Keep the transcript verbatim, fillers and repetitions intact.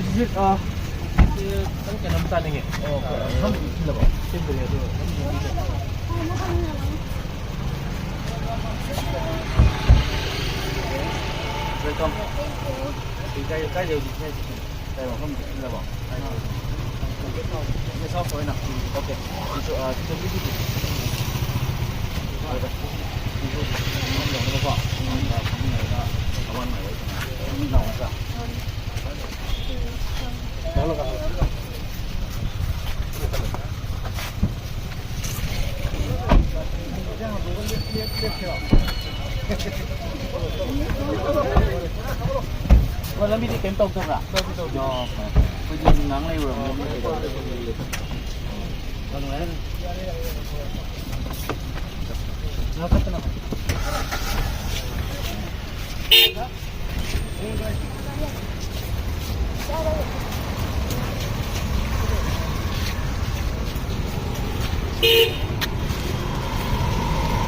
ꯍꯧꯖꯤꯛ, ꯑ, ꯅꯪ ꯀꯩꯅꯣꯝ ꯆꯥꯅꯤꯡꯉꯦ? ꯑꯣ, ꯃꯐꯝꯗꯤ ꯁꯤꯜꯂꯕꯣ? ꯁꯤꯟꯗ꯭ꯔꯤ, ꯑꯗꯨ ꯑꯗꯨꯝ ꯌꯦꯡꯕꯤꯔꯣ꯫ Welcome. ꯀꯥꯏ, ꯀꯥꯏꯗ ꯍꯧꯖꯤꯛ ꯁꯤꯟꯅꯔꯤꯁꯦ? ꯀꯥꯏ ꯃꯐꯝꯗ ꯁꯤꯜꯂꯕꯣ? ꯀꯥꯏꯗ? ꯒꯦꯁ ꯍꯥꯎꯁ ꯑꯣꯏꯅ? ꯑꯣꯀꯦ꯫ ꯁꯤꯁꯨ, ꯑ, ꯁꯤꯁꯨ ꯐꯝꯃꯤꯟꯅꯔꯒꯀꯣ, ꯐꯝꯃꯤꯟꯅꯔꯒ ꯑꯋꯥ ꯅꯨꯡꯉꯥꯏ ꯋꯥꯔꯤ ꯁꯥꯟꯅꯔꯁꯤ꯫ ꯅꯠꯇ꯭ꯔꯥ? ꯑꯣ, ꯂꯝꯕꯤꯗꯤ ꯀꯩꯝ ꯇꯧꯗꯕ꯭ꯔꯥ? ꯑꯣ, ꯐꯔꯦ, ꯐꯔꯦ꯫ ꯑꯩꯈꯣꯏꯗꯤ ꯉꯥꯡ ꯂꯩꯔꯨꯔꯕꯅꯤꯅ꯫ ꯉꯥꯡꯈꯠꯇꯅꯕ꯫